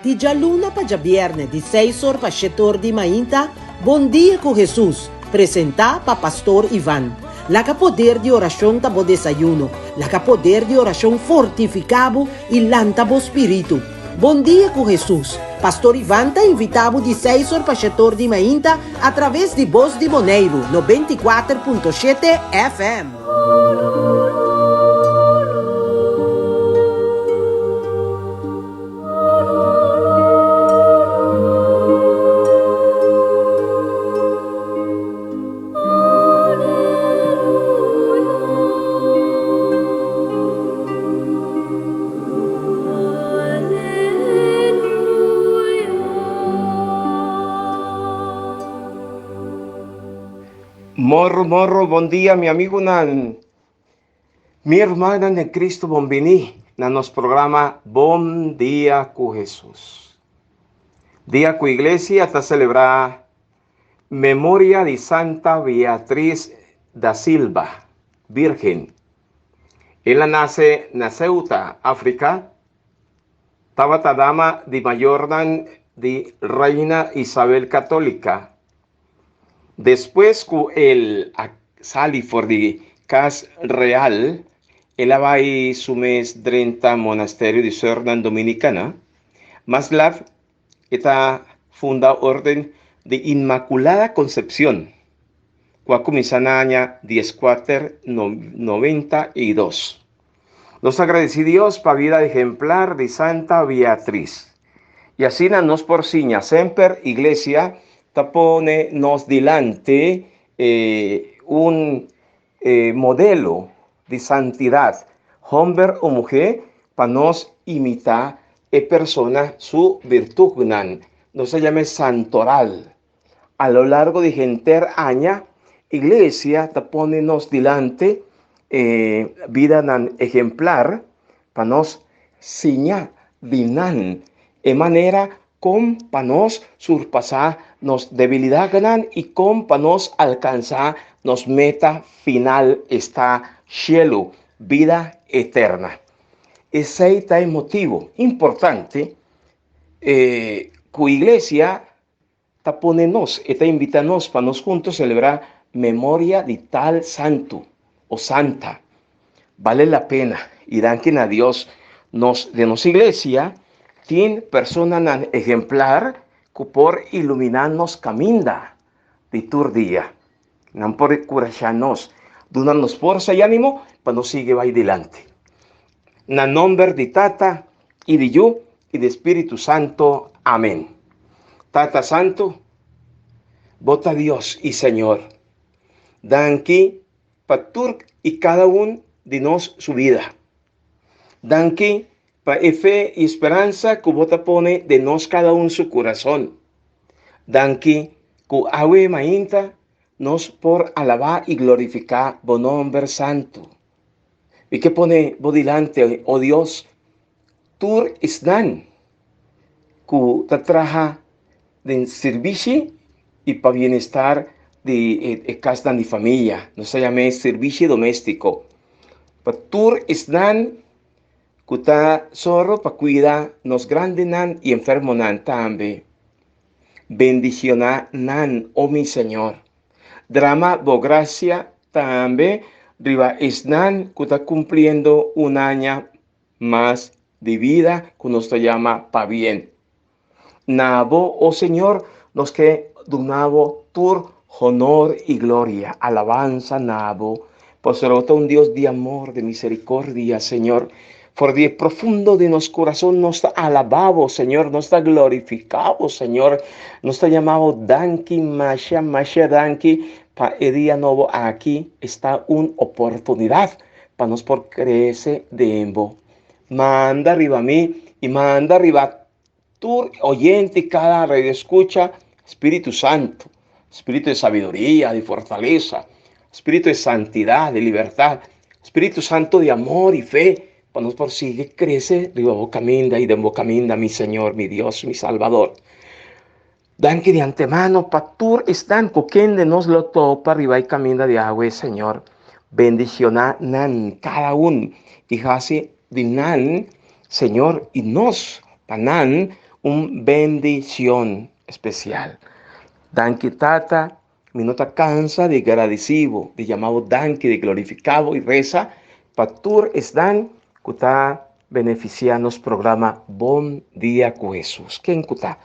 Di djaluna pa djabièrnè di seis or pa shete or di mainta, Bon Dia ku Hesus, presentá pa Pastor Ivan. Laga poder di orashon ta bo desayuno. Laga poder di orashon fortifiká bo i lanta bo spiritu. Bon Dia ku Hesus, Pastor Ivan ta invitá bo di seis or pa shete or di mainta atraves di Bos di Boneiru 94.7 FM. Morro morro bon dia mi amigunan. Mi hermana den Cristo bon bini na nos programa Bon Dia cu Jesus. Dia cu Iglesia ta celebra memoria di Santa Beatriz da Silva, Virgen. El a nace na Ceuta, Africa. Tabata dama di mayornan di Reina Isabel Catolica. Despues ku el a sali for di kas real, el a bai su mes drenta monasterio di Sörnan Dominikana. Mas lat e ta funda Orden di Inmakulada Konsepsion, ku a kuminsá na aña dieskuater 92. Nos ta gradisí Dios pa bida ehemplar di Santa Beatriz. I asina nos por siña semper Iglesia ta pone nos dilanti un modelo di santidad, homber o muhé, pa nos imitá e persona su birtutnan. Nos ta yam'é santoral. A lo largo di henter aña, Iglesia ta pone nos dilanti e bidanan ehemplar pa nos siña di nan e manera kon pa nos surpasá nos debilidatnan i kon pa nos alkansá nos meta final, esta shelu, bida eterna. Esei ta e motibu importante ku Iglesia ta pone nos, e ta invita nos pa nos hunto celebra memoria di tal santo o santa. Bale la pena y danki na Dios nos den nos iglesia tin personanan ejemplar cu por ilumina nos caminda di tur dia. Nan por curasha nos, duna nos forsa y animo pa nos sigui bay dilanti. Na nomber di Tata y di Yu y di Spiritu Santo. Amen. Tata Santo, Bo ta Dios y Señor. Danki pa tur y cada un di nos su bida. Danki pa e fe y speransa cu Bo ta pone den nos cada un su curason. Danki cu awe mainta nos por alaba y glorifica Bo nomber santo. Mi ke pone Bo dilanti, o Dios, tur esnan ku ta traha den sirbishi i pa bienestar di e kasnan di famia. Nos ta yam'é sirbishi doméstiko. Pa tur esnan ku ta sòru pa kuida nos grandinan i enfermonan tambe. Bendishoná nan, o mi Señor. Drama bo grasia tambe riba esnan ku ta kumpliendo un aña mas di bida ku nos ta yama pabien. Na bo, o Señor, nos ke duna bo tur honor i gloria, alabansa na bo, pasobra bo ta un Dios di amor, di misericordia, Señor. For di e profundo di nos kurason nos ta alabá bo, Señor, nos ta glorifiká bo, Señor. Nos ta yama bo danki, masha, masha danki pa e dia nobo aki. Esta un oportunidat pa nos por krese den bo. Manda riba mi i manda riba tur oyente, kada radioeskucha, Spiritu Santu, spiritu di sabiduria, di fortalesa, spiritu di santidat, di libertat, Spiritu Santu di amor i fe, pa nos por sigui krese riba bo kaminda i den bo kaminda, mi Señor, mi Dios, mi Salbador. Danki di antemano pa tur esnan ku kende nos lo topa riba e kaminda di awe, Señor. Bendishoná nan kada un i hasi di nan, Señor, i nos pa nan. Un bendicion especial. Danki Tata, mi no ta cansa di gradeci bo, di yama bo danki, di glorifica bo y reza pa tur esnan cu ta beneficia nos programa Bon Dia cu Jesus. Ken cu ta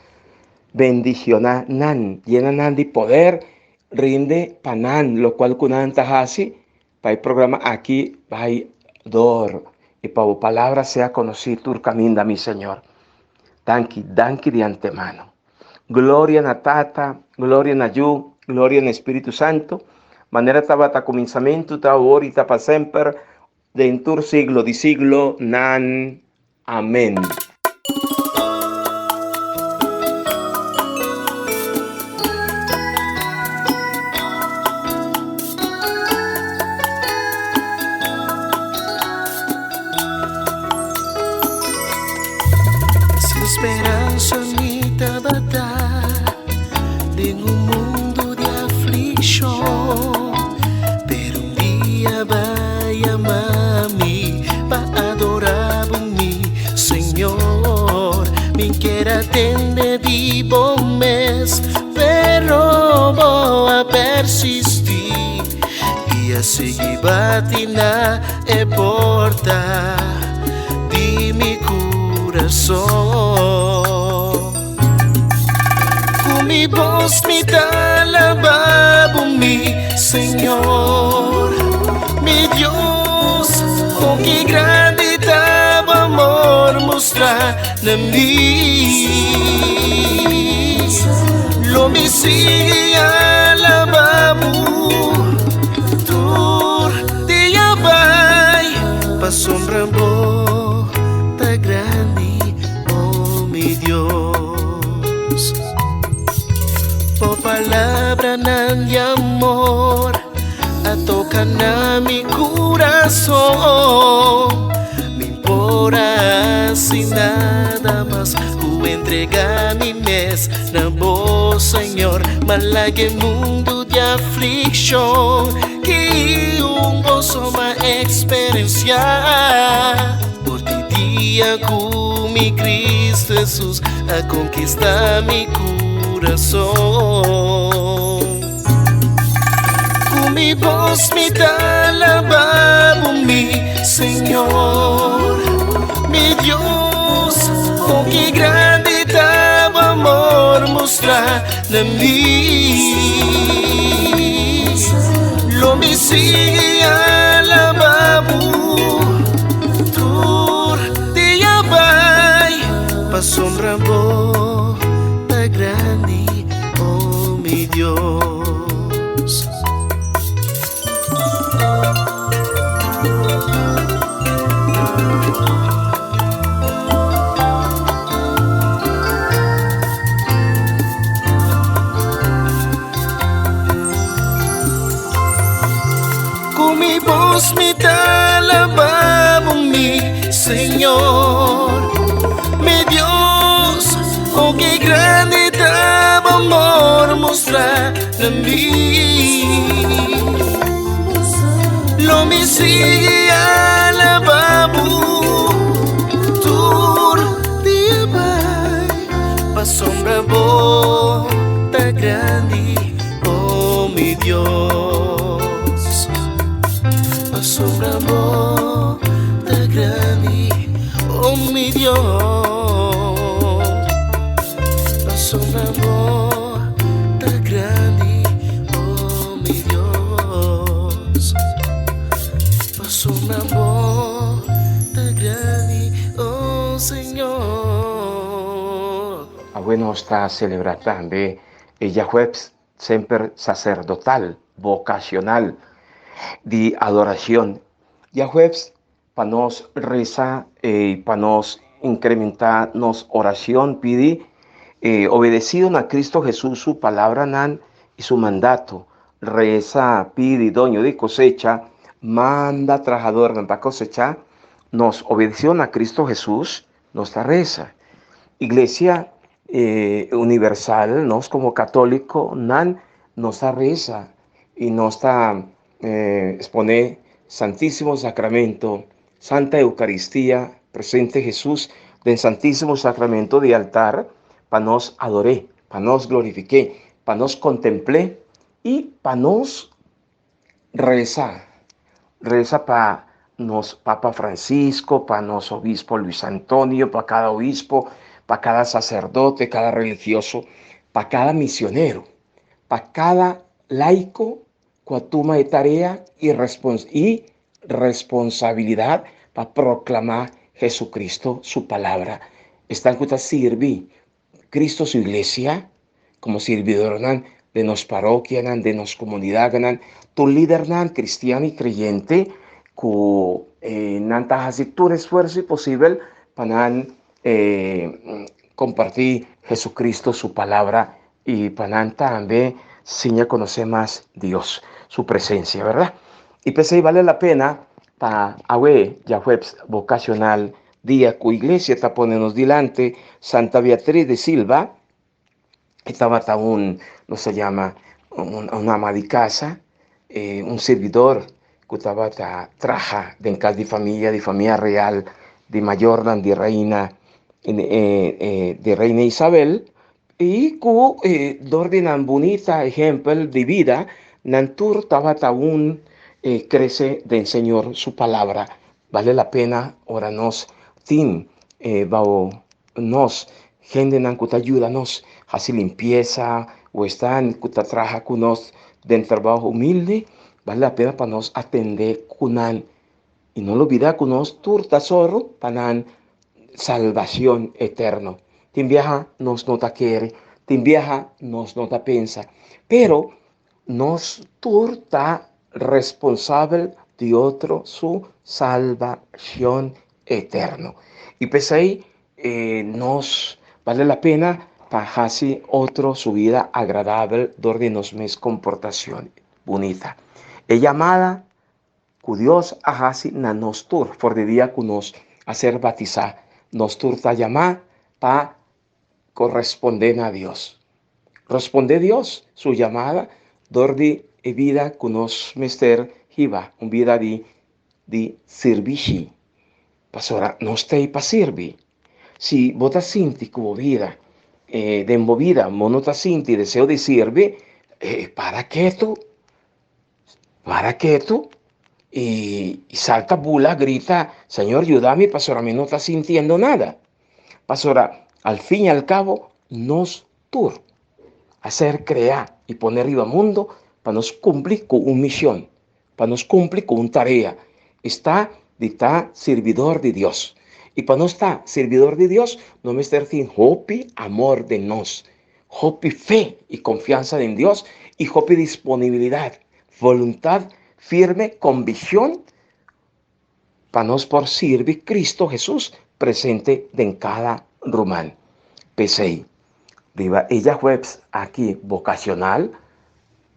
bendiciona nan, yena nan di poder, rinde pa nan locual cu nan ta haci pa e programa aki bai door y pa bo palabra sea conoci tur caminda, mi Señor. Danki, danki di antemano. Gloria na Tata, gloria na Yu, gloria na Spiritu Santo, manera tabata cuminsamentu, ta awor y ta pa semper, den tur siglo di siglo nan. Amen. Sin speransa mi tabata den un mundo di afliccion, pero un dia ba yama mi pa adora bo mi Señor. Mi kier atende di bo mes, pero bo a persisti y a sigui bati na e porta di mi curason. Cu mi bos mi ta alaba bo mi Señor, mi Dios, con ki grandi ta bo amor mustra na mi. Lo mi sigui alaba bo tur dia bai, pasobra bo ta grandi, oh mi Dios. Bo palabranan di amor a toca na mi curason. Mi por haci nada mas cu entrega mi mes na bo, Señor. Ma laga e mundo di afliccion ki un gozo m'a experiencia por di dia cu mi Cristo Jesus a conquista mi curason. Cu mi bos mi ta alaba bo mi Señor, mi Dios, con ki grandi ta bo amor mustra na mi. Lo mi sigui alaba bo tur dia bai, pasobra bo ta grandi, oh mi Dios. Cu mi bos mi ta alaba bo mi Señor, mi Dios, oh ki grandi ta bo amor mustra na mi. Lo mi sigui alaba bo tur dia bai, pasobra bo ta grandi, oh mi Dios. Pasobra bo ta grandi, oh mi Dios. Pasobra bo ta grandi, oh mi Dios. Pasobra bo ta grandi, oh Señor. Awe nos ta celebra tambe e djahuebs semper sacerdotal, vocacional, di adoracion. Djahuebs pa nos reza y pa nos incrementa nos oracion pidi obedecido na Cristo Jesus su palabranan y su mandato. Reza, pidi doño di cosecha, manda trahadornan pa cosecha. Nos obedecido na Cristo Jesus, nos ta reza. Iglesia universal, nos como catoliconan nos ta reza y nos ta expone Santísimo Sacramento, Santa Eucaristía, presente Jesus. Den Santísimo Sacramento di altar pa nos ador'é, pa nos glorifik'é, pa nos kontempl'é i pa nos resa. Resa pa nos Papa Francisco, pa nos Obispo Luis Antonio, pa kada obispo, pa kada saserdote, kada religioso, pa kada misionero, pa kada laiko ku a tuma e tarea i i responsabilidat pa proklamá Jesucristo su palabra. Esnan ku ta sirbi Cristo su iglesia komo sirbidornan den nos parokianan, den nos komunidatnan, tur lidernan kristian i kreyente ku nan ta hasi tur esfuerso posibel pa nan kompartí Jesucristo su palabra i pa nan tambe siña konosé mas Dios su presensia, bèrdat? I p'esei bale la pena pa awe djahuebs vokasional, dia ku iglesia ta pone nos dilanti Santa Beatriz de Silva, e tabata un, nos ta yama un ama di kasa, un sirbidor ku tabata traha den kas di famia, di famia real, di mayornan di reina, di reina Isabel, I ku dor di nan bunita ehèmpel di bida, nan tur tabata un krese den Señor su palabra. Bale la pena ora nos tin bao nos hendenan ku ta yuda nos hasi limpiesa o esnan ku ta traha ku nos den trabou humilde, bale la pena pa nos atendé ku nan i no lubida ku nos tur ta sòru pa nan salbacion eterno. Tin biaha nos no ta kere, tin biaha nos no ta pensa, pero nos tur ta responsabel di otro su salbacion eterno. Y p'esey nos bale la pena pa haci otro su vida agradabel dor di nos mes comportacion bunita. E yamada Ku Dios a hasi na nos tur for di dia ku nos a ser batisá. Nos tur ta yamá pa korespondé na Dios. Respondé Dios su yamada dor di e bida ku nos mester hiba, un bida di di sirbishi. Pasobra nos ta ei pa sirbi. Si bo ta sinti ku bo bida, den bo bida bo no ta sinti deseo di sirbi, para ketu. Para ketu y salta bula grita, Señor yuda mi pasobra mi no ta sintiendo nada. Pasobra al fin y al cabo nos tur a ser crea y pone riba mundo pa nos cumpli cu un mision, pa nos cumpli cu un tarea. Esta di ta sirbidor di Dios. Y pa nos ta sirbidor di Dios no mester tin hopi amor den nos. Hopi fe i konfiansa den Dios i hopi disponibilidat, boluntat firme, konvikshon pa nos por sirbi Kristu Hesus presente den kada ruman. P'esei, riba e djahuebs aki bokashonal,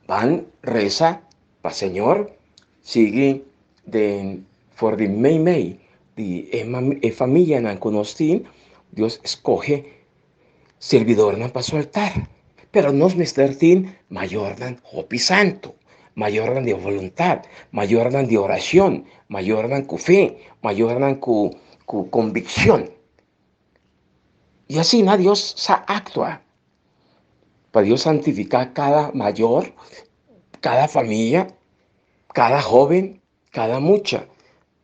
ban resa pa Señor sigui den for di meimei di e famianan ku nos tin, Dios skohe Sirbidornan pa su altar. Pero nos mester tin mayornan hopi santu, mayornan di voluntad, mayornan di oracion, mayornan cu fe, mayornan cu cu conviccion. Y asina Dios sa actua. Pa Dios santifica cada mayor, cada familia, cada hoben, cada mucha.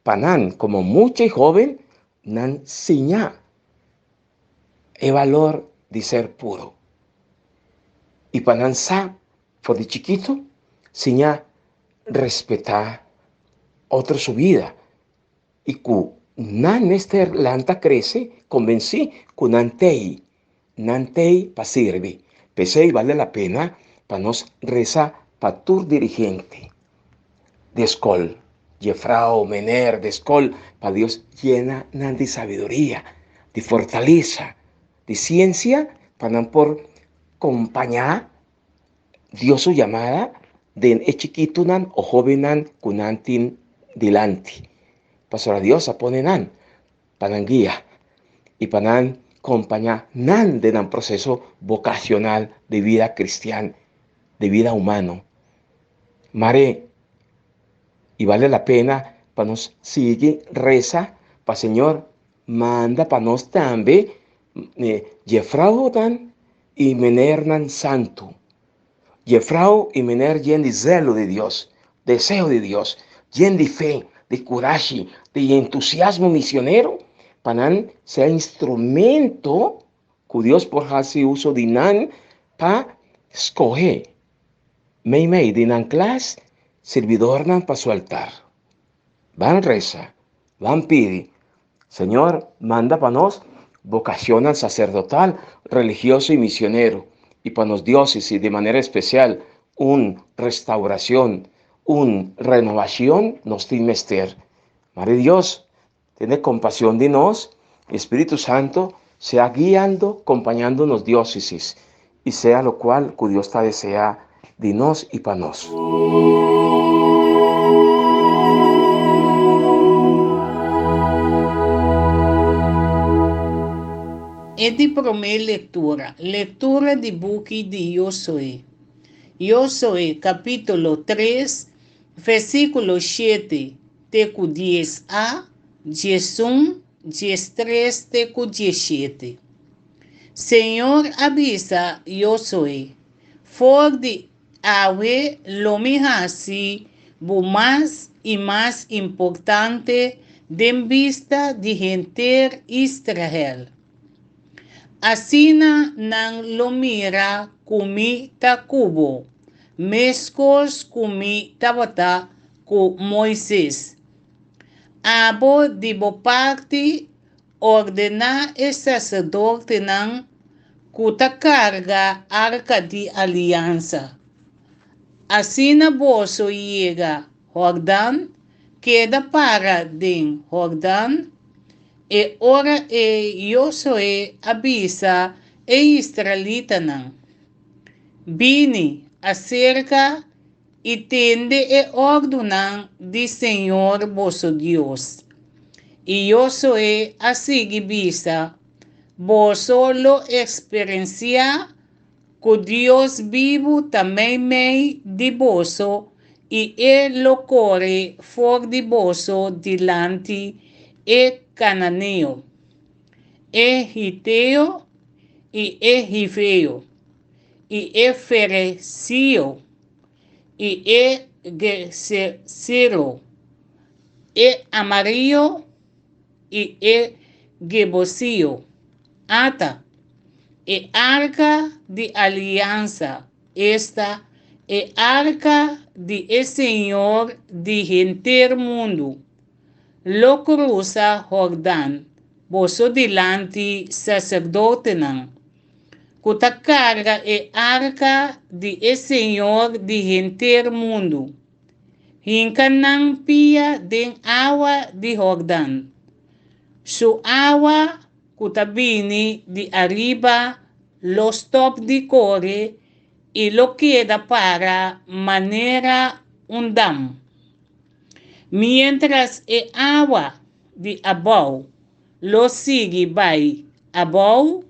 Pa nan, como mucha y hoben, nan siña e balor di ser puro. I pa nan sa for di chikitu siña respetá otro su bida i ku nan mester lanta krese konbensí ku nan t'ei, nan t'ei pa sirbi. P'esei bale la pena pa nos resa pa tur dirigente di skol, jefrou, mener di skol, pa Dios yena nan di sabiduria, di fortalesa, di siensia, pa nan por kompañá Dios su yamada den e chikitunan o hóbennan ku nan tin dilanti. Pasobra Dios a pone nan pa nan guia i pa nan kompañá nan den nan proseso vokasional di bida kristian, di bida humano. Mare i bale la pena pa nos sigui resa pa Señor. manda pa nos tambe jefrounan i menernan santu. Jefrou i mener yen di zelo di Dios, deseo di Dios, yen di fe, di kurashi, di entusiasmo misionero, pa nan sea instrumento ku Dios por hasi uso di nan pa skohe meimei di nan klas sirbidornan pa su altar. Ban resa, ban pidi, Señor, manda pa nos vocacionnan sacerdotal, religioso y misionero, y pa nos diócesis di manera especial un restauracion, un renovacion nos tin mester. Mari Dios tene compasion di nos, y Spiritu Santo sea guiando, compañando nos diócesis, y sea locual cu Dios ta desea di nos y pa nos. E di promé lektura, Lektura di buki di Josué. Josué kapítulo tres, versíkulo shete te ku dies a, 11, 13 te ku 17. Señor a bisa Josué, For di awe lo mi hasi bo mas i mas importante den bista di henter Israel. Asina nan lo mira ku mi ta ku bo, meskos ku mi tabata ku Moises. Abo di bo parti Ordená e saserdotenan ku ta karga arka di aliansa. Asina boso yega Hordan, keda para den Hordan. E ora ei Josué a bisa e israelitanan, Bini aserka i tende e òrdunan di señor boso Dios. I Josué a sigui bisa, Boso lo eksperensiá ku Dios bibu ta meimei di boso i e lo kore for di boso dilanti e kananeo, e hiteo i e hiveo i e feresio i e Gesesero, e Amario i e Gebosio. Ata, e arka di aliansa, esta, e arka di e Señor di henter mundu, lo krusa Hordan boso dilanti saserdotenan. Ku ta karga e arka di e Señor di henter mundu. Hinka nan pia den awa di Hordan. Su awa ku ta bini di ariba lo stòp di kore i lo keda para manera un dam. Miéntras e awa di abou lo sigui bai abou.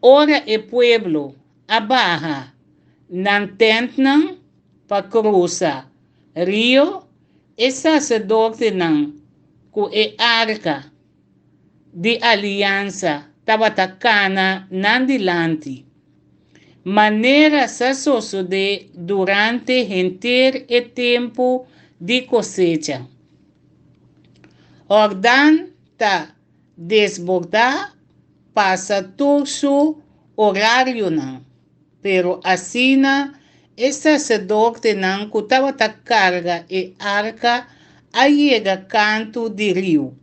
Ora e pueblo a baha nan tèntnan pa krusa rio, e saserdotenan ku e arka di aliansa tabata kana nan dilanti, manera sa sosodé durante henter e tempu di kosecha. Hordan ta desbordá pasa tur su orarionan, pero asina e saserdotenan ku tabata karga e arka a yega kantu di riu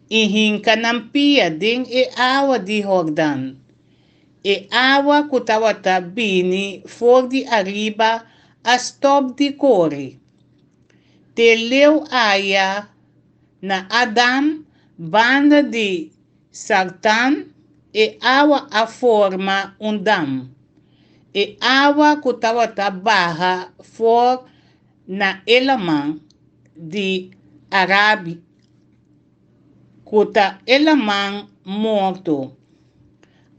i hinka nan pia den e awa di Hordan. E awa ku tabata bini for di ariba a stòp di kore. Te leu aya Na Adam, banda di Sartan, e awa a forma un dam. E awa ku tabata baha for na e laman di Arabi, ku ta e Laman Morto,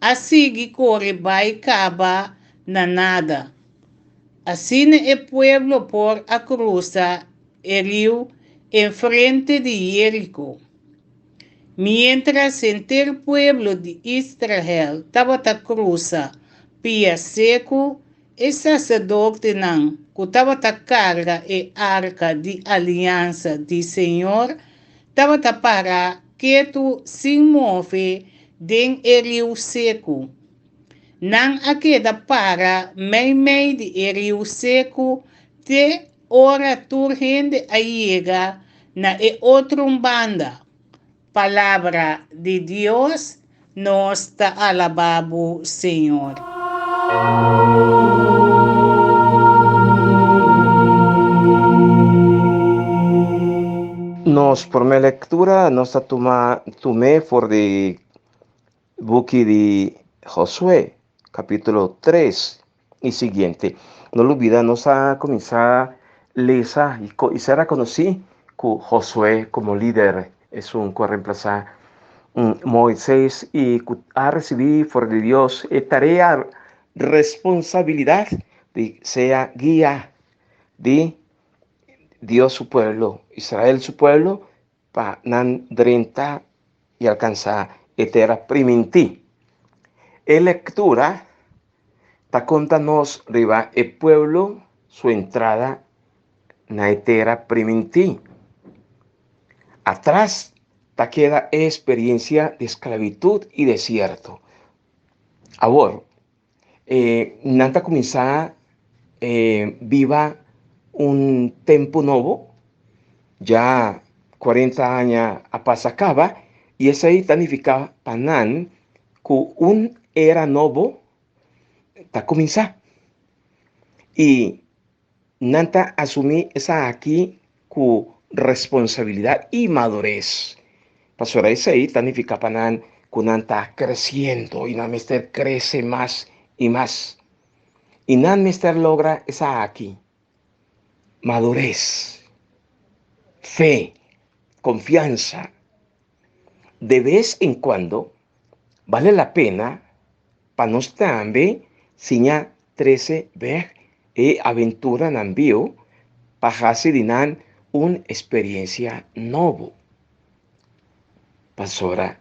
a sigui kore bai kaba na nada. Asina e pueblo por a krusa e riu enfrente di Jeriko. Miéntras henter pueblo di Israel tabata krusa pia seku, e saserdotenan ku tabata karga e arka di aliansa di señor tabata para ketu sin move den e riu seku. Nan a keda para meimei di e riu seku te ora tur hende a yega na e otro banda. Palabra di Dios, Nos ta alabá bo, Señor. Nos promé lectura nos ta tuma tum'é for di buki di Josué, capítulo 3 y siguiente. No lubida nos a cuminsa lesa y, y ser reconocí cu Josué como líder esun cu a reemplaza Moisés y cu a recibi for di Dios e tarea, responsabilidad di sea guia di Dios su pueblo, Israel su pueblo, pa nan drenta i alkansá e tera primintí. E lektura ta konta nos riba e pueblo su entrada na e tera primintí. Atras ta keda e eksperensia di sklabitut i desierto. Awor, nan ta kuminsá biba un tempu nobo, ya kuarenta aña a pasa kaba, i esei ta nifiká pa nan ku un era nobo ta kuminsá. I nan ta asumí esaki ku responsabilidat i madures. Pasobra esei ta nifiká pa nan ku nan ta kresiendo i nan mester krese mas i mas. I nan mester logra esaki, madures, fe, konfiansa. De bes en kuando bale la pena pa nos tambe siña trese bèg e aventuranan bieu pa hasi di nan un eksperensia nobo. Pasobra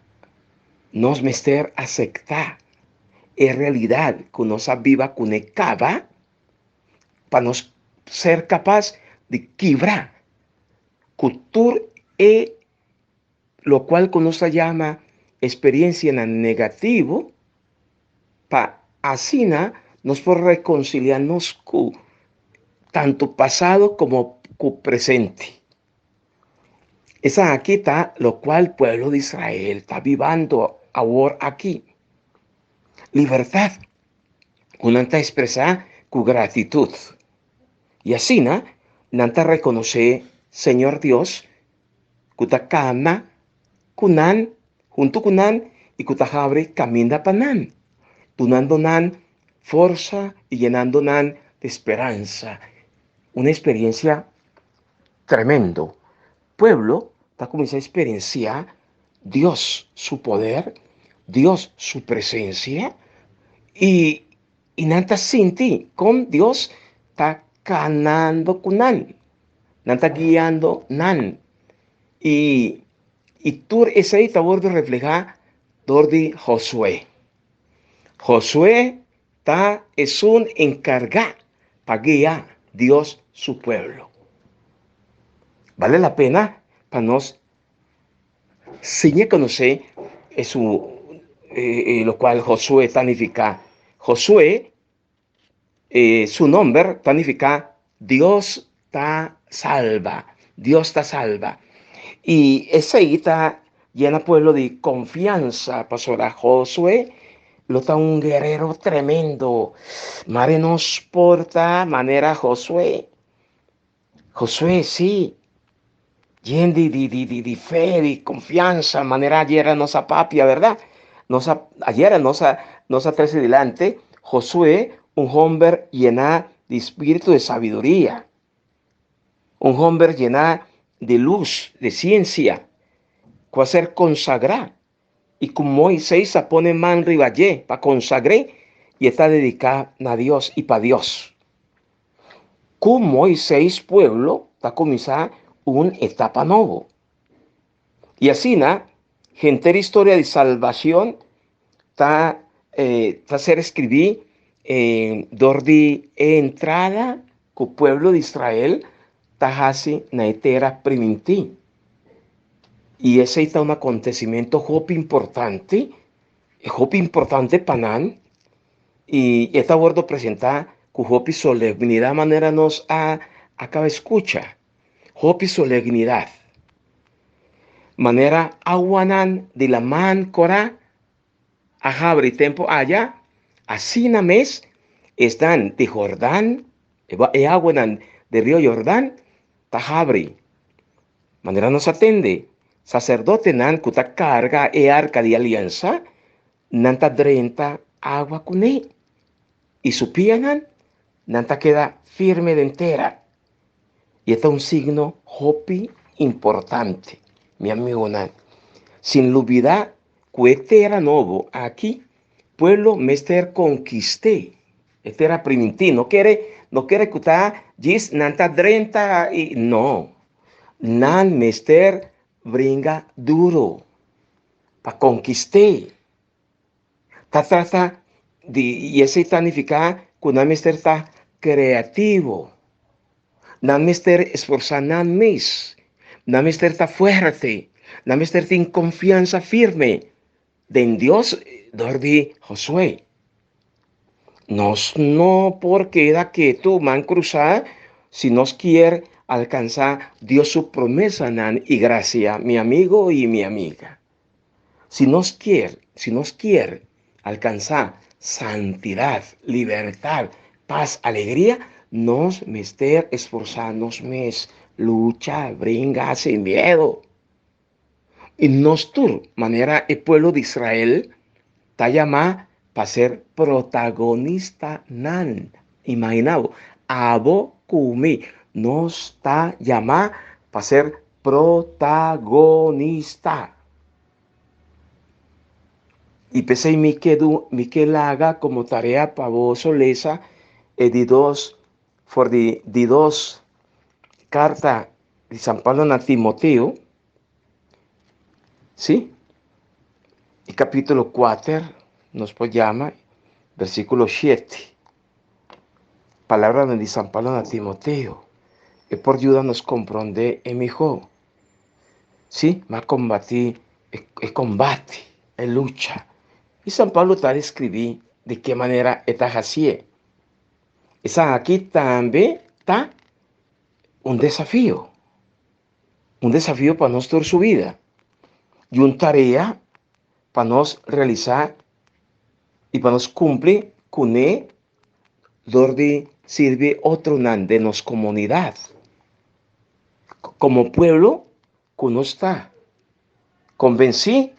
nos mester aseptá e realidat ku nos a biba kuné kaba pa nos ser kapas di kibra ku tur e lokual ku nos ta yama eksperensianan negativo pa asina nos por rekonsiliá nos ku tantu pasado komo ku presente. Esaki ta lokual pueblo di Israel ta bibando awor aki. Libertat ku nan ta ekspresá ku gratitut. I asina nan ta rekonosé Señor Dios ku ta kana ku nan, huntu ku nan i ku ta habri kaminda pa nan, dunando nan forsa i yenando nan di speransa. Un eksperensia tremendo. Pueblo ta kuminsá eksperensiá Dios su poder, Dios su presensia i I nan ta sinti kon Dios ta kanando ku nan. Nan ta guiando nan. I i tur esei ta wòrdu reflehá dor di Josué. Josué ta esun enkargá pa guia Dios su pueblo. Bale la pena pa nos Siña konosé esun lokual Josué ta nifiká. Josué, su nòmber ta nifiká Dios ta salba, Dios ta salba. I esei ta yena pueblo di konfiansa pasobra Josué lo ta un guerero tremendo. Mare nos por ta manera Josué. Josué, sí, yen di, di, di, di, di fe, di confianza, manera ayer nos a papia, ¿verdad? Nos a, ayer nos a, nos a trece delante Josué, un hombre llena de espíritu de sabiduría, un hombre llena de luz, de ciencia, que va a ser consagrado. Y cu Moisés a pone man riba dje pa consagr'é y e ta dedicá na Dios y pa Dios. Cu Moisés pueblo ta cuminsá un etapa nobo. Y asina Henter historia di salbacion ta ta ser escribí dor di e entrada cu pueblo di Israel ta haci na e tera primintí. Y esey ta un acontecimento hopi importante, hopi importante pa nan, y e ta wordo presenta cu hopi solemnidad manera nos a acaba scucha. Hopi solemnidad. Manera awanan di laman cora a habri tempo aya, asina mes esnan di Jordan, e awanan di rio Jordan ta habri. Manera nos a tende, sacerdotenan cu ta carga e arca di aliansa, nan ta drenta awa cune, y su pianan nan ta keda firme den tera. Y e ta un signo hopi importante, mi amigonan. Sin lubida cu e tera nobo aki, pueblo mester conquist'e. E tera primintí. No kere, no kere cu ta djis nan ta drenta y no. Nan mester bringa duro pa conquist'e. Ta trata di, y esey ta nifica cu nan mester ta creativo. Nan mester esforsa nan mes. Nan mester ta fuerte. Nan mester tin confiansa firme den Dios dor di Josué. Nos no por keda ketu man crusa si nos kier alcansa Dios su promesanan y gracia, mi amigo y mi amiga. Si nos kier, si nos kier alcansa santidad, libertad, paz, alegria, nos mester esforsa nos mes, lucha, bringa sin miedo. Y nos tur, manera e pueblo di Israel, ta yama pa ser protagonistanan. Imagina bo, abo cu mi, nos ta yama pa ser protagonista. Y p'esey mi ke du, mi ke laga como tarea pa boso lesa e di dos, for di di dos carta di San Pablo na Timoteo, si, e capítulo kuater, nos por yama, versículo shete. Palabranan di San Pablo na Timoteo, e por yuda nos komprondé e mihó. Sí, m'a kombatí e kombate, e lucha. I San Pablo ta deskribí di ke manera e ta hasié. Esaki tambe ta un desafio, un desafio pa nos tur su bida i un tarea pa nos realisá i pa nos kumpli kuné dor di sirbi otronan den nos komunidat. Komo pueblo ku nos ta konvensí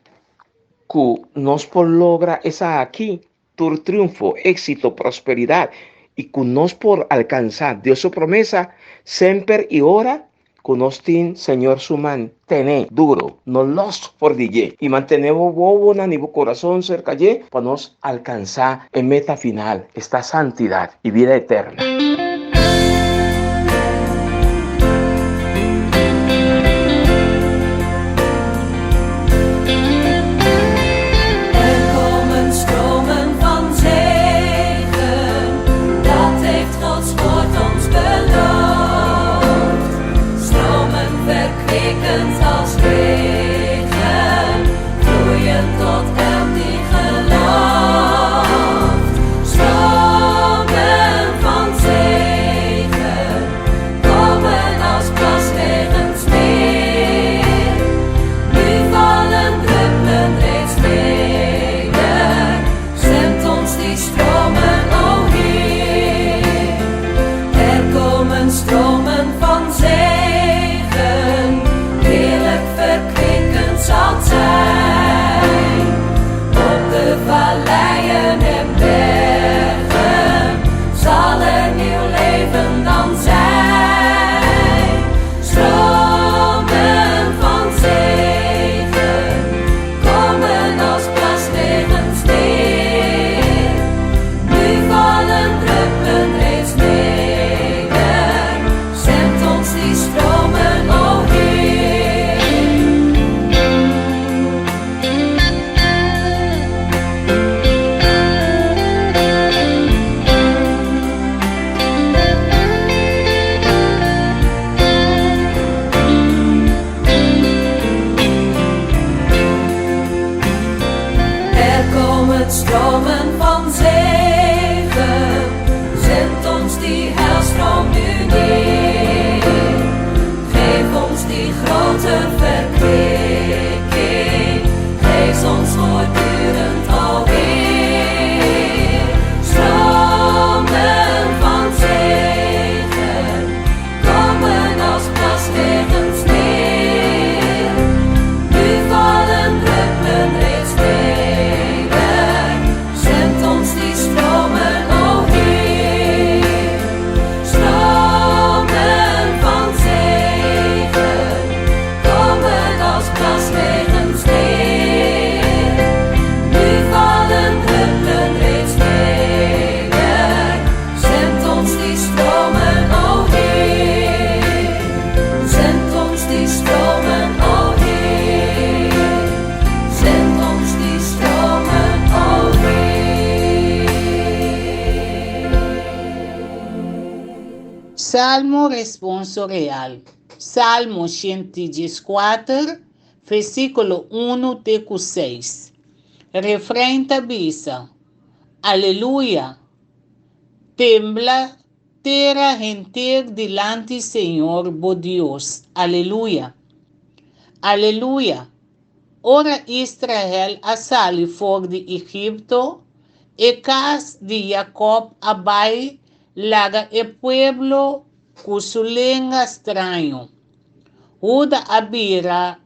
ku nos por logra esaki, tur triunfo, éksito, prosperidat i ku nos por alkansá Dios su promesa semper i ora ku nos tin Señor su man tene duro, no los for di dje, i mantene bo wowonan i bo kurason serka dje pa nos alkansá e meta final, esta santidat i bida eterna. Er komen stromen van zegen, dat heeft Gods woord ons beloofd. Stromen verkwikkend als regen, vloeien tot elk die gelooft. Stromen van zegen, komen als plasregens neer. Nu vallen druppelen reeds neder, zend ons die stromen, o Heer. Er komen stromen van zegen, heerlijk verkwikkend zal het zijn. Op de valleien en bergen zal er nieuw leven dan zijn. Stromen van zegen komen als plasregens neer. Nu vallen druppelen reeds neder, zend ons die stromen, o Heer. Komen stromen van zegen, zend ons die heilstroom nu neer. Geef ons die grote verkwikking, geef ons voortdurend alweer. Stromen van zegen, komen als plasregens neer. Nu vallen druppelen reeds neder, zend ons die stromen, o Heer. Stromen van zegen, komen als plasregens neer. Nu vallen druppelen reeds neder, zend ons die stromen, o Heer. Zend ons die stromen, o Heer. Zend ons die stromen, o Heer. Salmo responsorial. Salmo 114, versíkulo 1 te ku 6. Refrein ta bisa, Aleluya! Tembla tera henter dilanti Señor bo Dios. Aleluya! Aleluya! Ora Israel a sali for di Egipto, e kas di Jakòb a bai laga e pueblo ku su lenga straño. Huda a bira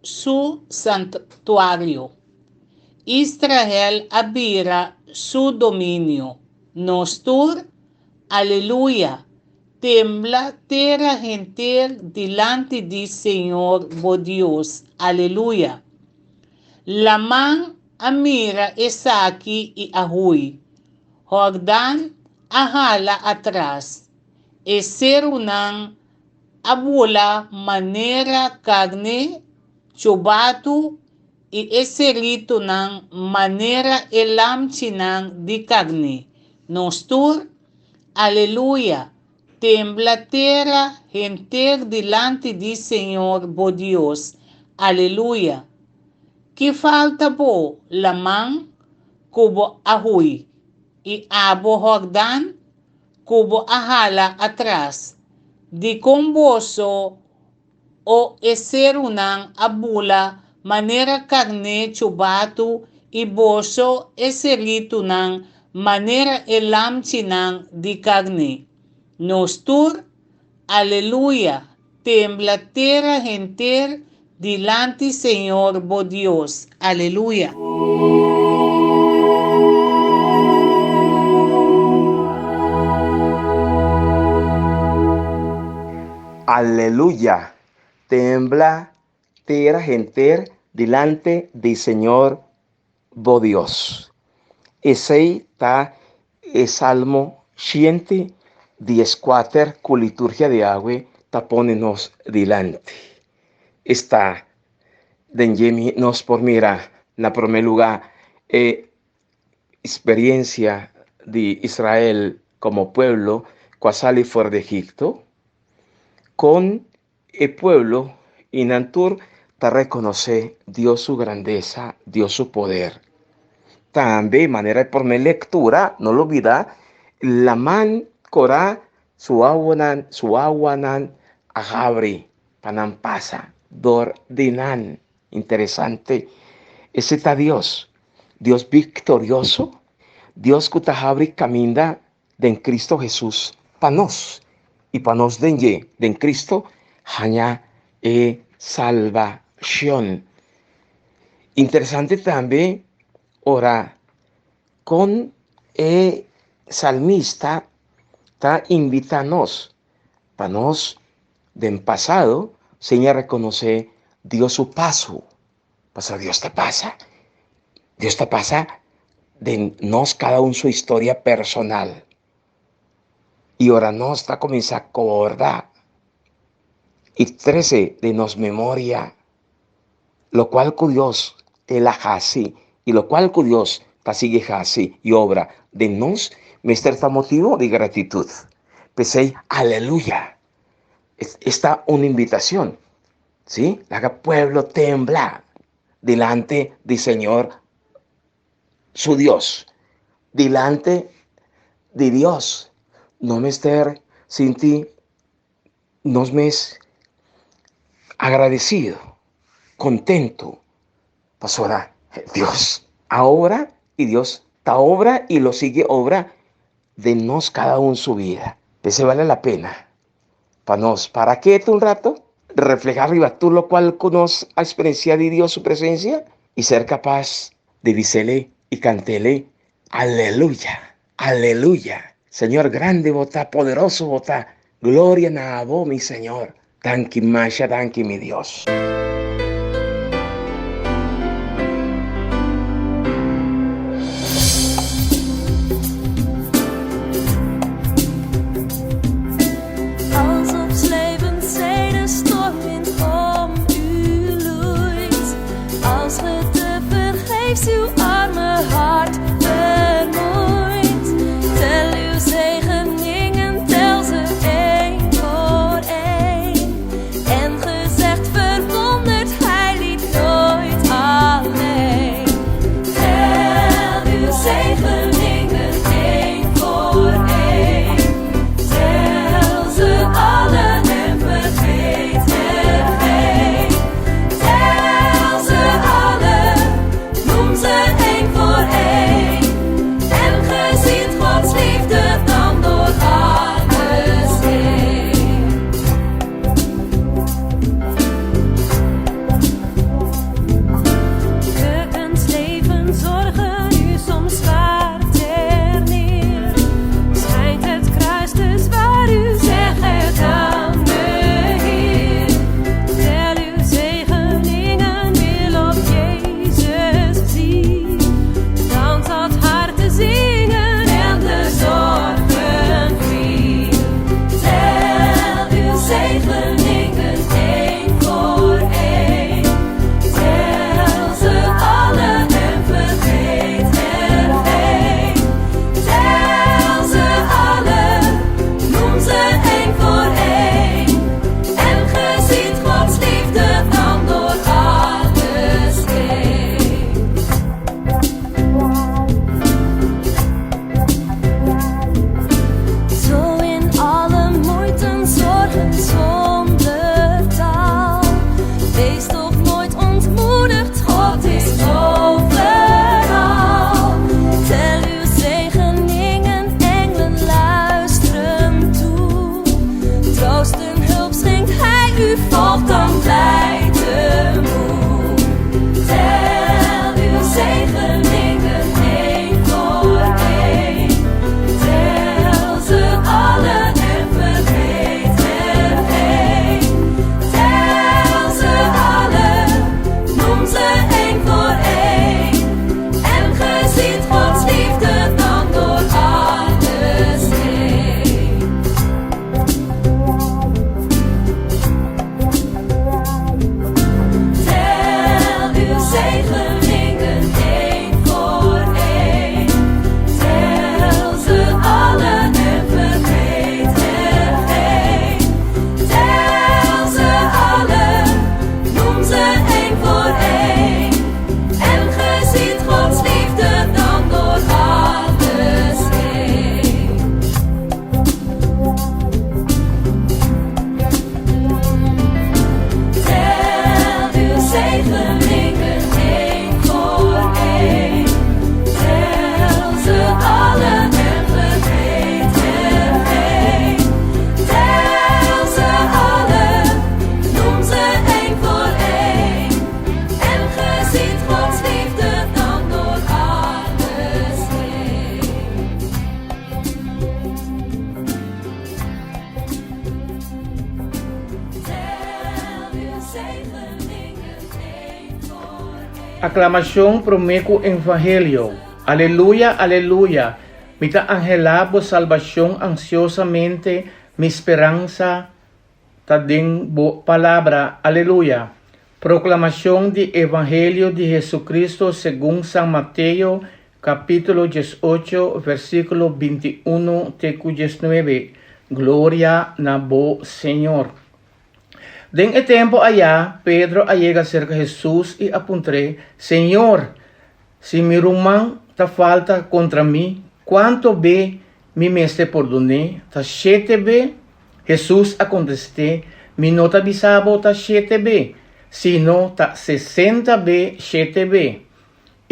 su santuario. Israel a bira su dominio. Nos tur, Aleluya! Tembla tera henter dilanti di Señor bo Dios. Aleluya! Laman a mira esaki i a hui. Hordan a hala atras. E serunan a bula manera karné chubatu i e seritunan manera e lamchinan di karné. Nos tur, Aleluya! Tembla tera henter dilanti di Señor bo Dios. Aleluya! Ki falta bo, laman, ku bo a hui, i abo, Hordan, ku bo a hala atras? Dikon boso, o e serunan, a bula manera karné chubatu i boso, e seritunan, manera e lamchinan di karné? Nos tur, Aleluya! Tembla tera henter dilanti Señor bo Dios. Aleluya! Aleluya! Tembla tera henter dilanti di Señor bo Dios. Esei ta e Salmo 114 ku liturgia di awe ta pone nos dilanti. Esta den dje nos por mira na promé lugá e experiencia di Israel komo pueblo ku a sali for di Egipto, kon E pueblo i nan tur ta rekonosé Dios su grandesa, Dios su poder. Tambe, manera e promé lektura, no lo bida, laman korá su awanan, su awanan a habri pa nan pasa dor di nan. Interesante, ese ta Dios, Dios viktorioso, Dios ku ta habri kaminda den Cristo Hesus pa nos, i pa nos den dje, den Cristo, haña e salbashon. Interesante tambe ora kon e salmista ta invitá nos pa nos den pasado siña rekonosé Dios su paso. Pasobra Dios ta pasa. Dios ta pasa den nos cada un su historia personal. Y ora nos ta cuminsa corda y trece den nos memoria lo cual cu Dios el a haci y lo cual cu Dios ta sigui haci y obra den nos, mester ta motibo di gratitud. P'esey, aleluya! Esta un invitacion. Sí, laga pueblo tembla dilanti di Señor su Dios. Dilante di Dios no mester sinti nos mes agradecido, contento, pasobra Dios a obra y Dios ta obra y lo sigue obra den nos cada un su vida. P'esei bale la pena pa nos para ketu un rato, refleha riba tur locual cu nos a experiencia di Dios su presencia y ser capaz di bisele y cantele, Aleluya, aleluya, Señor grandi bo ta, poderoso bo ta, gloria na abo mi Señor. Danki masha danki mi Dios. Aklamashon promé ku Evangelio. Aleluya, aleluya! Mi ta anhelá bo salbashon ansiosamente, mi speransa ta den bo palabra. Aleluya! Proklamashon di Evangelio di Hesu-Kristu segun San Mateo, kapítulo diesocho, versíkulo bintiunu te ku diesnuebe. Gloria na bo, Señor. Den e tempu ayá, Pedro a yega serka Hesus i a puntr'é, Señor, si mi ruman ta falta kontra mi, kuantu be mi mester pordon'é? Ta shete be? Hesus a kontest'é, Mi no ta bisa bo ta shete be, sino ta sesenta be shete be.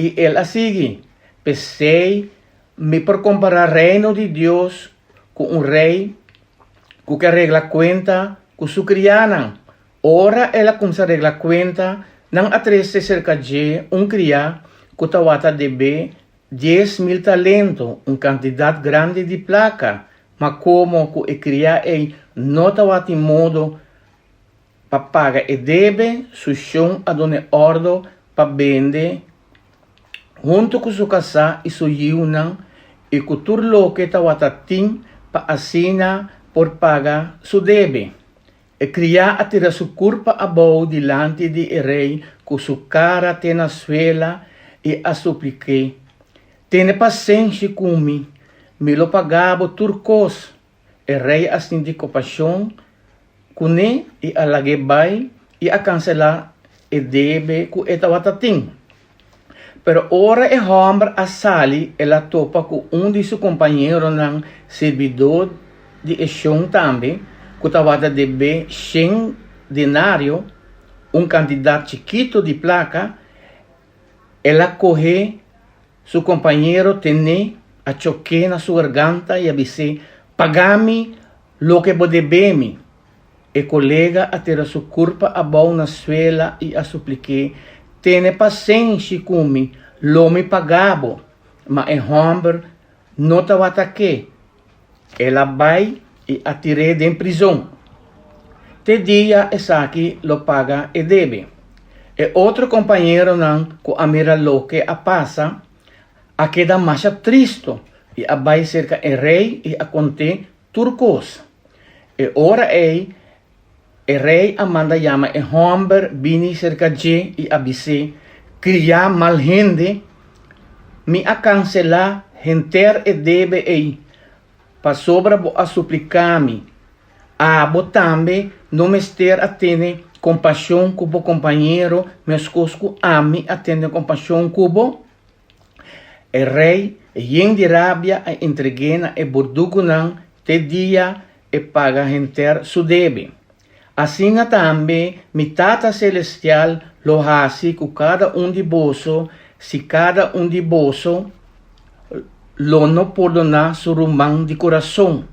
I el a sigui, P'esei mi por kompará Reino di Dios ku un rei ku ke regla kuenta ku su kriánan. Ora el a kumsa regla kuenta, nan a trese serka dje un kriá ku tawata debé 10,000 talento, un kantidat grandi di plaka. Ma komo ku e kriá ei no tawatin modo pa paga e debe, su shon a dun'é òrdu pa bende huntu ku su kasá i su yiunan i ku tur loke tawata tin pa asina por paga su debe. E kriá a tira su kurpa abou dilanti di e rei ku su kara te na suela i a suplik'é, Tene pasenshi ku mi, mi lo paga bo tur kos. E rei a sinti kompashon kuné i a lag'é bai i a kanselá e debe ku e tabata tin. Pero ora e hòmber a sali el a topa ku un di su kompañeronan sirbidó di e shon tambe ku tabata deb'é shen denario, un kantidat chikitu di plaka. El a kohe su kompañero ten'é, a chok'é na su garganta i a bis'é, Paga mi loke bo deb'é mi! E kolega a tira su kurpa abou na suela i a suplik'é, Tene pasenshi ku mi, lo mi paga bo. Ma e hòmber no tabata ke. El a bai i a tir'é den prizon. Te dia esaki lo paga e debe. E otro kompañeronan ku a mira loke a pasa a keda masha tristu i a bai serka e rei i a kont'é tur kos. E ora ei e rei a manda yama e hòmber bini serka dje i a bis'é, Kriá mal hende, mi a kanselá henter e debe ei pasobra bo a supliká mi. Abo tambe no mester a tene kompashon ku bo kompañero meskos ku ami a tene kompashon ku bo? E rei, yen di rabia, a entreg'é na e burdugunan te dia e paga henter su debe. Asina tambe mi Tata Selestial lo hasi ku kada un di boso si kada un di boso lo no pordoná su ruman di kurason.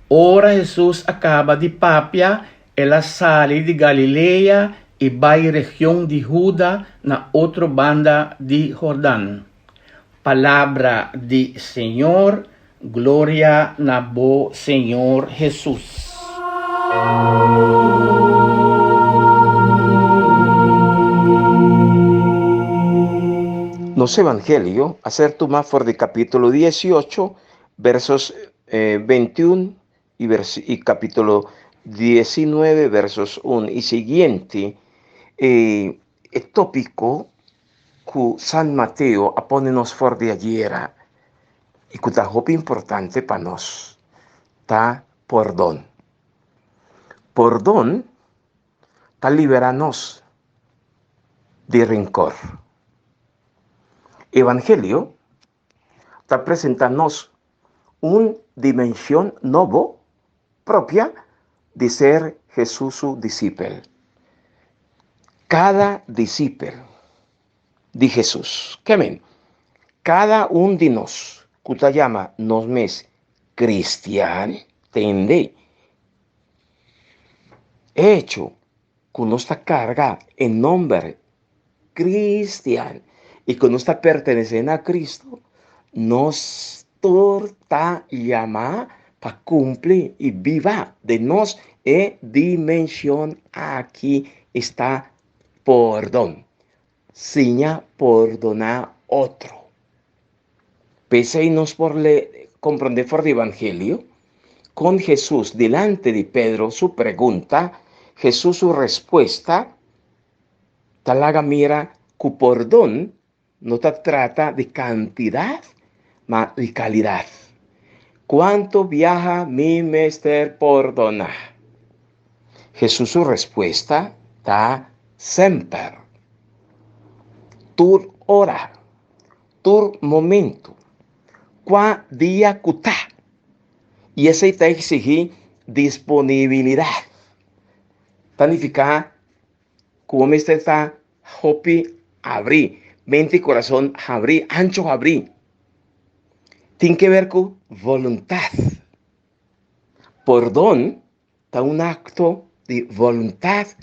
Ora Hesus a kaba di papia, El a sali di Galilea i bai region di Huda na otro banda di Hordan. Palabra di Señor, Gloria na bo Señor Hesus. Nos Evangelio a ser tumá for di capítulo 18, versos 21 y, y capítulo 19, versos 1 y siguiente. E, e tópico ku San Mateo a pone nos for di ayera y ku ta hopi importante pa nos, ta pordon. Pordon ta libera nos di rencor. Evangelio ta presenta nos un dimension nobo propia di ser Hesus su disipel. Kada disipel di Hesus, ke men, kada un di nos ku ta yama nos mes kristian, tende echo ku nos ta karga e nomber Cristian y cu nos ta pertenece na Cristo, nos tur ta yama pa cumpli y biba den nos e dimension aki esta pordon. Siña pordona otro. P'esei nos por le comprende for di Evangelio con Jesús delante di Pedro su pregunta, Jesús su respuesta ta laga mira ku pordon no ta trata di kantidat, ma di kalidat. Kuantu biaha mi mester pordoná? Hesus su respuesta ta semper, tur ora. Tur momento. Kua dia ku ta. I esei ta eksigí disponibilidat. Ta nifiká ku bo mester ta hopi habrí, mente i kurason habrí, ancho habrí. Tin ke ber ku boluntat. Pordon ta un akto di boluntat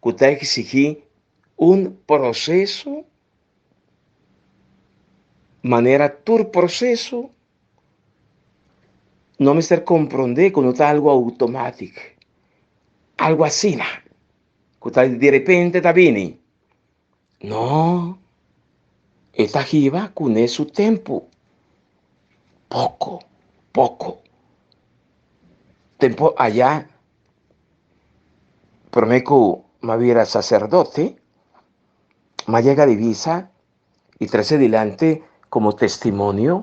ku ta eksigí un proseso manera tur proseso no mester komprondé ku no ta algu outomátik, algu asina ku ta direpente ta bini. No, e ta hiba kuné su tempu, poko poko. Tempu aya promé ku mi a bira saserdote, mi a yega di bisa i trese dilanti komo testimonio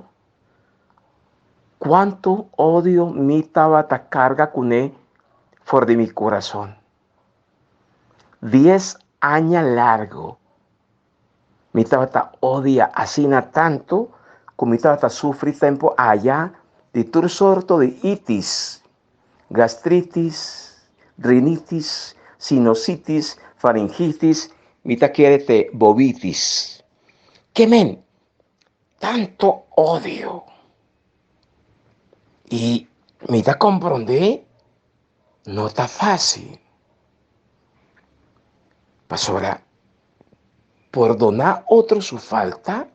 kuantu odio mi tabata karga kuné for di mi kurason. Dies aña largu mi tabata odia asina tantu ku mi tabata sufri tempu aya di tur sorto di itis, gastritis, rinitis, sinusitis, faringitis, mi ta kere te bobitis. Ke men? Tanto odio. I mi ta komprondé no ta fásil. Pasobra pordoná otro su falta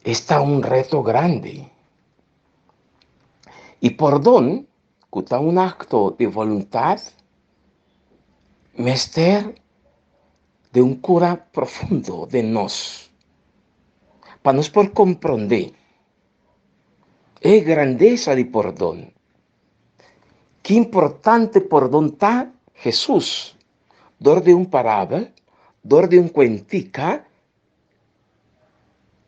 esta un reto grandi. I pordon, ku ta un akto di boluntat, mester di un kura profundo den nos, pa nos por komprondé e grandesa di pordon. Ki importante pordon ta? Hesus, dor di un parabel, dor di un kuentika,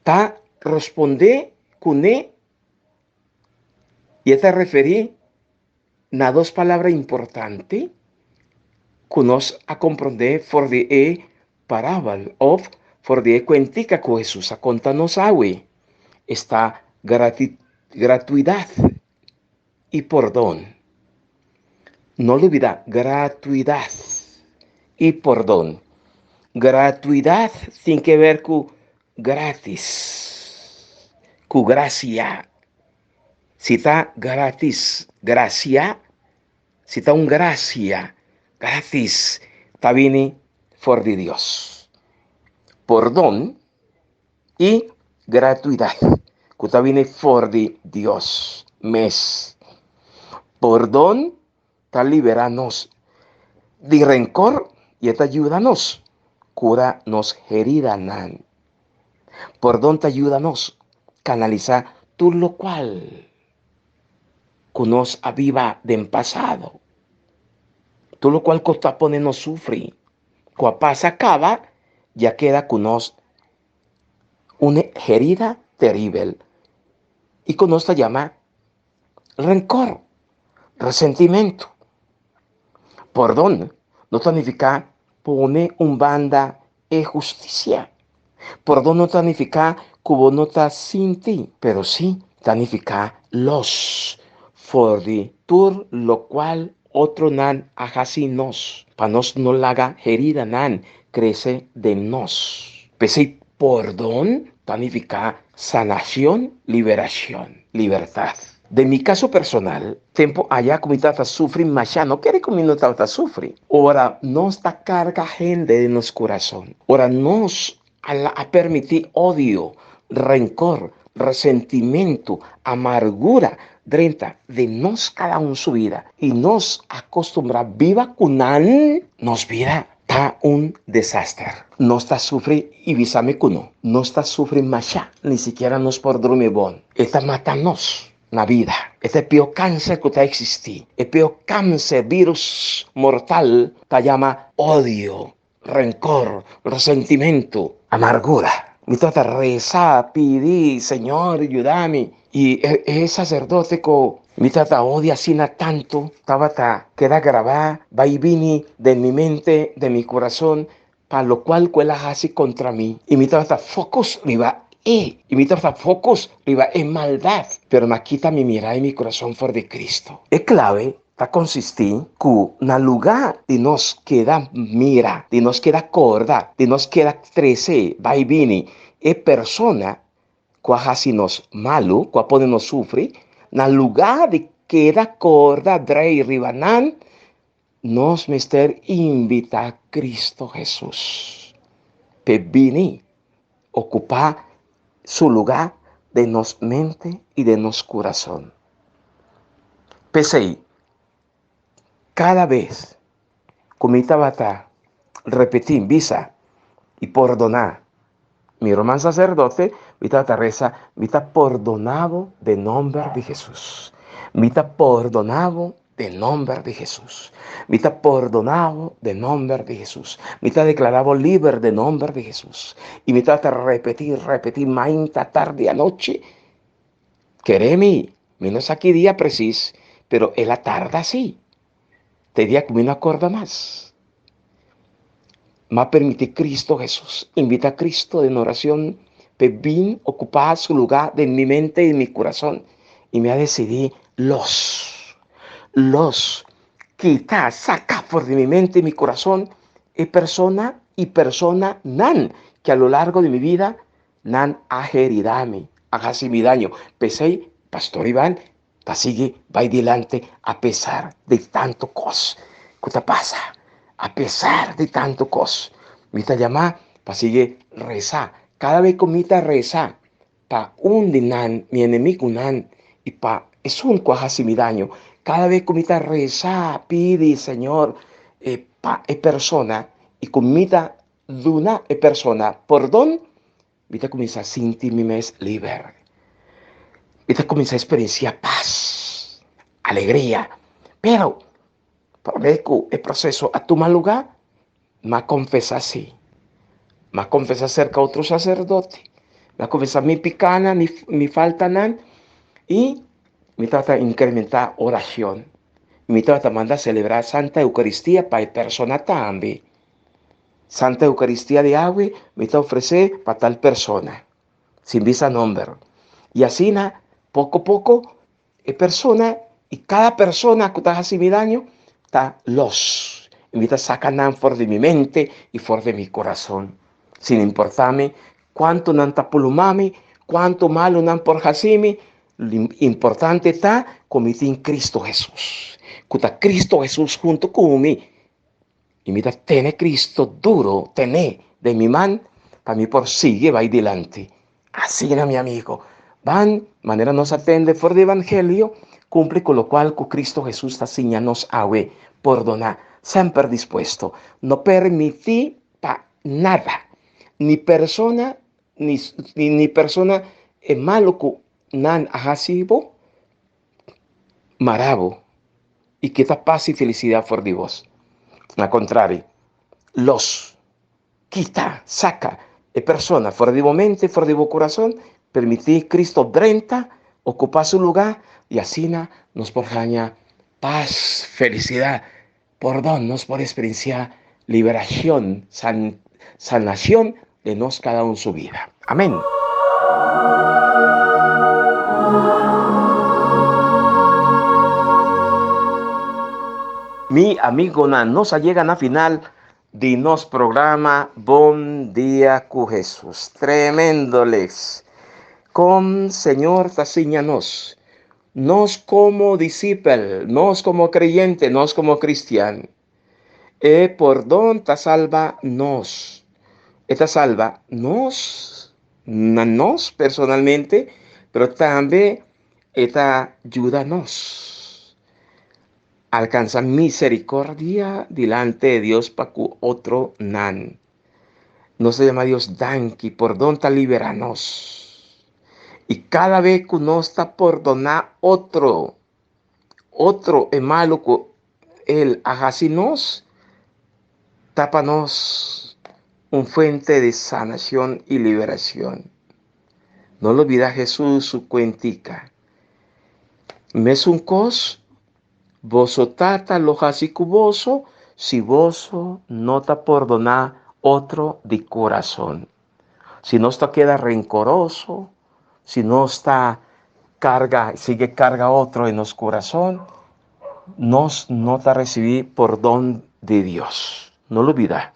ta rospondé kuné i e ta referí na dos palabra importante ku nos a komprondé for di e parabel òf for di e kuentika ku Hesus a konta nos awe, esta gratuidat i pordon. No lubida, gratuidat i pordon. Gratuidat tin ke ber ku gratis, ku grasia. Si ta gratis, grasia, si ta un grasia gratis, ta bini for di Dios. Pordon i gratuidat ku ta bini for di Dios mes. Pordon ta liberá nos di renkor i e ta yuda nos kura nos heridanan. Pordon ta yuda nos kanalisá tur lokual ku nos a biba den pasado, tur lokual ku ta pone nos sufri. Ku a pasa kaba ya keda ku nos un herida teribel i ku nos ta yama renkor, resentimentu. Pordon no ta nifiká pone un banda e hustisia. Pordon no ta nifiká ku bo no ta sinti, pero sí ta nifiká los for di tur lokual otronan a hasi nos, pa nos no laga heridanan krese den nos. P'esei pordon ta nifiká sanashon, liberashon, libertat. Den mi kaso personal, tempu aya ku mi tabata sufri masha, no kere ku mi no tabata sufri. Ora nos ta karga hende den nos kurason, ora nos a permití odio, renkor, resentimentu, amargura drenta den nos kada un su bida i nos a kostumbrá biba ku nan, nos bida ta un desaster. Nos ta sufri i bisa mi ku no. Nos ta sufri masha, ni sikiera nos por drumi bon. E ta mata nos na bida. E ta e pió kanser ku ta eksistí. E pió kanser, virus mortal, ta yama odio, renkor, resentimentu, amargura. Mi tabata resa, pidi, Señor, yuda mi. I e saserdote ku mi tabata odia asina tantu tabata keda grabá bai bini den mi mente, den mi kurason, pa lokual ku el a hasi kontra mi. I mi tabata focus riba. e. I mi tabata focus riba e maldat, pero mi a kita mi mira i mi kurason for di Cristo. E clave ta konsistí ku na lugá di nos keda mira, di nos keda kòrda, di nos keda trese bai bini e persona ku a hasi nos malu, ku a pone nos sufri, na lugá di keda kòrda drei riba nan, nos mester invitá Cristo Hesus p'e bini okupá su lugá den nos mente i den nos kurason. P'esei, kada bes ku mi tabata repetí bisa i pordoná mi ruman saserdote, mi tabata resa, Mi ta pordoná bo den nòmber di Hesus. Mi ta pordoná bo den nòmber di Hesus. Mi ta pordoná bo den nòmber di Hesus. Mi ta deklará bo liber den nòmber di Hesus. I mi tabata repetí, repetí mainta, tardi, anochi. Kere mi, mi no sa ki dia presis, pero el a tarda sí. Te dia ku mi no a korda mas. M'a permití Cristo Hesus, invitá Cristo den oracion p'e bin ocupá su lugá den mi mente i mi curason, i mi a decidí los, los, kita, saca for di mi mente i mi curason e persona i personanan ke a lo largo di mi vida nan a heridá mi, a haci mi daño. P'esei, Pastor Ivan ta sigui bai dilanti apesar di tantu kos ku ta pasa, apesar di tantu kos. Mi ta yamá pa sigui resa. Kada bes ku mi ta resa pa un di nan, mi enemigunan, i pa esun ku a hasi mi daño, kada bes ku mi ta resa pidi Señor pa e persona i ku mi ta duna e persona pordon, Mi ta kuminsá sinti mi mes liber. Mi ta kuminsá eksperensiá pas, alegria. Pero, promé ku e proseso a tuma lugá, mi a konfesá sí. Mi a konfesá serka otro saserdote. Mi a konfesá mi pikánan, mi faltanan i mi tabata inkrementá orashon. Mi tabata manda selebrá Santa Eukaristia pa e persona tambe. Santa Eucaristia di awe mi ta ofresé pa tal persona, sin bisa nomber. I asina, poko poko, e persona i kada persona ku ta hasi mi daño ta los. I mi ta saka nan for di mi mente i for di mi kurason, sin importá mi kuantu nan ta pulumá mi, kuantu malu nan por hasi mi. Lo importante ta ku mi tin Cristo Hesus, ku ta Cristo Hesus huntu ku mi. I mi ta tene Cristo duro tené den mi man pa mi por sigui bai dilanti. Asina, mi amigo, ban manera nos a tende for di Evangelio, cumpli cu locual cu Cristo Jesus ta siña nos awe, pordoná, semper dispuesto, no permití pa nada, ni persona, ni, ni persona e malo cu nan a haci bo, Mara bo i kita pas i felisidat for di bos. Na kontrari, los kita, saka, e persona for di bo mente, for di bo kurason, permití Kristo drenta, okupá su lugá, i asina nos por haña pas, felisidat, pordon, nos por eksperensiá liberashon, sanashon den nos kada un su bida. Amén. Mi amigonan, nos a yega na final di nos programa Bon Dia ku Hesus. Tremendo les. Kon Señor ta siña nos. Nos komo disipel, nos komo kreyente, nos komo kristian. E pordon ta salba nos. E ta salba nos, na nos personalmente, pero tambe e ta yuda nos alcansa misericordia dilante de Dios pa cu otronan. Nos ta yama Dios danki, pordon ta libera nos. Y cada vez cu nos ta pordona otro, otro e malo cu el a haci nos, ta pa nos un fuente di sanacion y liberacion. No lubida Jesús su cuentica. Mesun cos, boso Tata lo haci cu boso si boso no ta pordona otro di corazon. Si nos ta keda rencoroso, si nos ta carga, sigue carga otro en nos corazón, nos no ta recibí pordon di Dios. No lubida.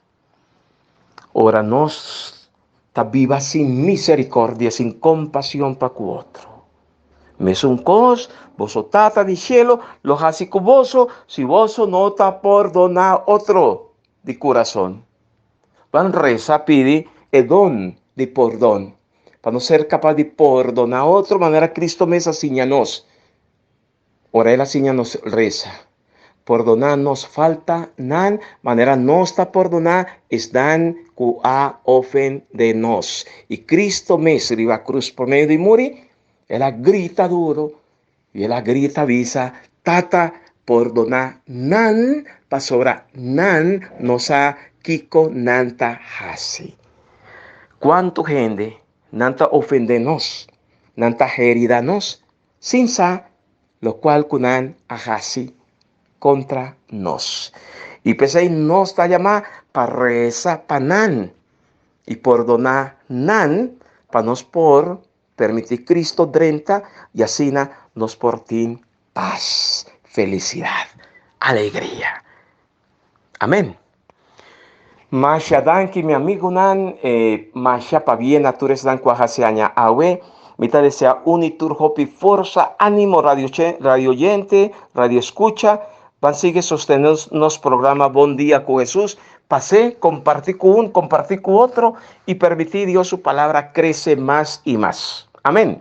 Ora nos ta biba sin misericordia, sin compasión pa cu otro. Mesun cos, boso Tata di cielo lo haci cu boso si boso no ta pordona otro di curason. Ban reza pidi e don di pordon, pa nos ser capaz di pordona otro manera Cristo mes a siña nos. Ora el a siña nos resa, Pordoná nos faltanan manera nos ta pordoná esnan ku a ofendé nos. I Cristo mes riba krus por medio di muri, el a grita duro i el a grita bisa, Tata, pordoná nan, pasobra nan no sa kiko nan ta hasi. Kuantu hende nan ta ofendé nos, nan ta herida nos, Sin sa lokual ku nan a hasi kontra nos. I p'esei nos ta yamá pa resa pa nan i pordoná nan pa nos por permití Cristo drenta i asina nos por tin pas, felisidat, alegria. Amén. Masha danki mi amigunan, eh, masha pabien na tur esnan ku a hasi aña awe. Mi ta desea un i tur hopi forsa, ánimo radio, radio oyente, radio escucha. Ban sigue sostener nos programa Bon Dia ku Jesús. Pasé, compartí ku un, compartí ku otro y permití Dios su palabra crece mas y mas. Amén.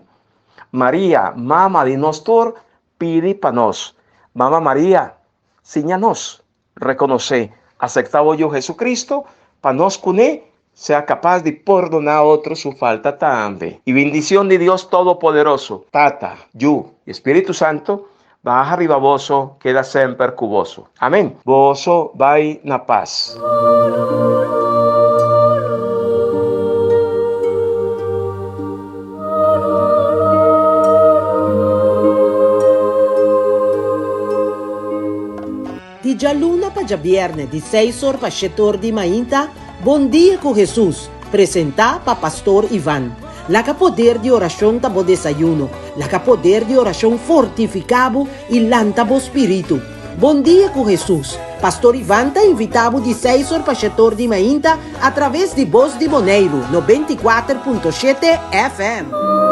María, mama di nos tur, pidi pa nos. Mama María, Siña nos rekonosé, aceptá bo Yu Jesucristo, pa nos kuné sea kapas di pordoná otro su falta tambe. I bindicion di Dios Todopoderoso, Tata, Yu i Spiritu Santo, baha riba boso, keda semper ku boso. Amen. Boso bai na pas. Di djaluna pa djabierne di seis or pa shete or di mainta, Bon Dia ku Hesus, presentá pa Pastor Ivan. Laga poder di orashon ta bo desayuno, laga poder di orashon fortifiká bo i lanta bo spiritu. Bon Dia ku Hesus, Pastor Ivan ta invitá bo di seis or pa shete or di mainta atraves di Bos di Boneiru, 94.7 FM.